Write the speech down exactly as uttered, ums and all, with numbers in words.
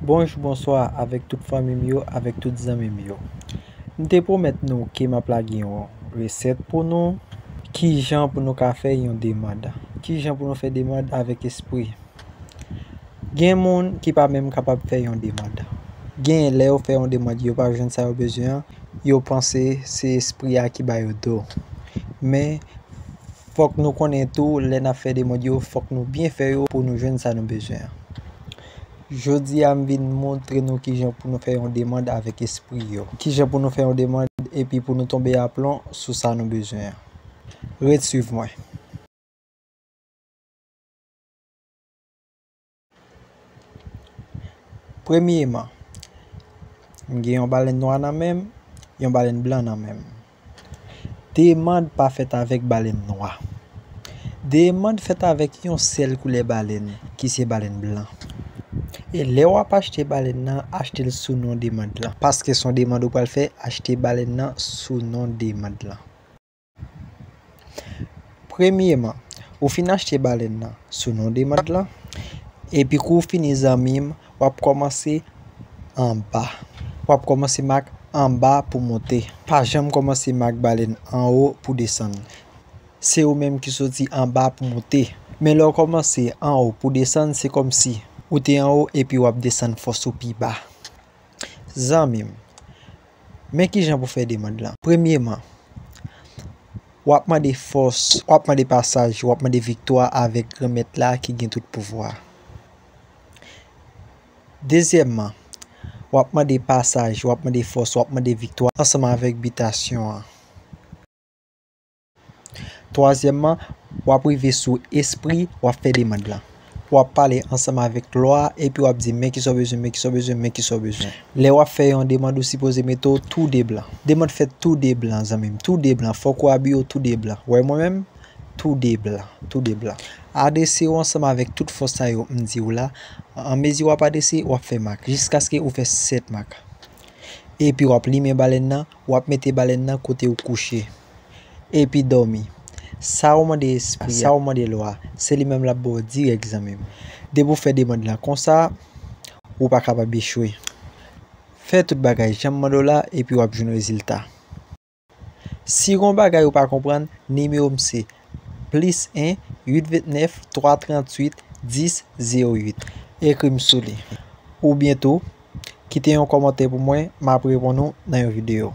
Bonjou, bonswa avèk tout fanmi m yo, avèk tout zanmi m yo. M te pwomèt nou ke m ap lage yon resèt pou nou. Kijan pou nou ka fè yon demann? Kijan pou nou fè demann avèk espri? Gen moun ki pa menm kapab fè yon demann. Gen lè yo fè yon demann, yo pa jwenn sa yo bezwen an, yo panse se espri a ki ba yo do. Men, fòk nou konnen tou, lè n ap fè demann yo, fòk nou byen fè yo pou nou jwenn sa nou bezwen an. Jodi a, m vin montre nou kijan pou nou fè yon demann avèk espri yo. Kijan pou nou fè yon demann epi pou nou tonbe aplon sou sa nou bezwen an. Ret swiv mwen. Premyeman, m gen yon balèn nwa nan men m, yon balèn blan nan men m. Demann pa fèt avèk balèn nwa. Demann fèt avèk yon sèl koulè balèn, ki se balèn blan. E lè w ap achte balèn nan, achte l sou non demann lan. Paske se yon demann ou pral fè, achte balèn nan sou non demann lan. Premyeman, ou fin achte balèn nan sou non demann lan. Epi kou w fini, zanmi m, w ap kòmanse anba. W ap kòmanse mak anba pou monte. Pa janm kòmanse mak balèn anwo pou desann. Se ou menm ki soti anba pou monte. Men lè w kòmanse anwo pou desann, se kòmsi ou te anwo epi w ap desann fòs ou pi ba. Zanmi m, men kijan pou fè demann lan. Premyeman, w ap mande fòs, w ap mande pasaj, w ap mande viktwa avèk Granmèt la ki gen tout pouvwa. Dezyèmman, w ap mande pasaj, w ap mande fòs, w ap mande viktwa ansanm avèk bitasyon an. Twazyèmman, w ap rive sou espri, w ap fè demann lan. W ap pale ansanm avèk lwa, epi w ap di, men kisa w bezwen, men kisa w bezwen, men kisa w bezwen. Lè w ap fè yon demann, ou sipoze mete w tou de blan. Demann fèt tou de blan, zanmi m, tou de blan. Fòk ou abiye w tou de blan. Ou wè mwen menm, tou de blan, tou de blan. Adrese w ansanm avèk tout fòs sa yo m di w la. Anmezi w ap adrese, w ap fè mak, jiskaske ou fè sèt mak. Epi w ap limen balèn nan, w ap mete balèn nan kote w kouche. Epi dòmi. Sa w mande espri a, sa w mande lwa a, se li menm l ap ba w dirèk, zanmi m. Depi w fè demann lan konsa, ou pa kapab echwe. Fè tout bagay jan m mande w la, epi w ap jwenn rezilta. Si gon bagay ou pa konprann, nimewo m se plis en, uit vennèf, twa tranntuit, dis, zewo uit. Ekri m sou li. Oubyen tou, kite yon kòmantè pou mwen, m ap reponn ou nan yon videyo.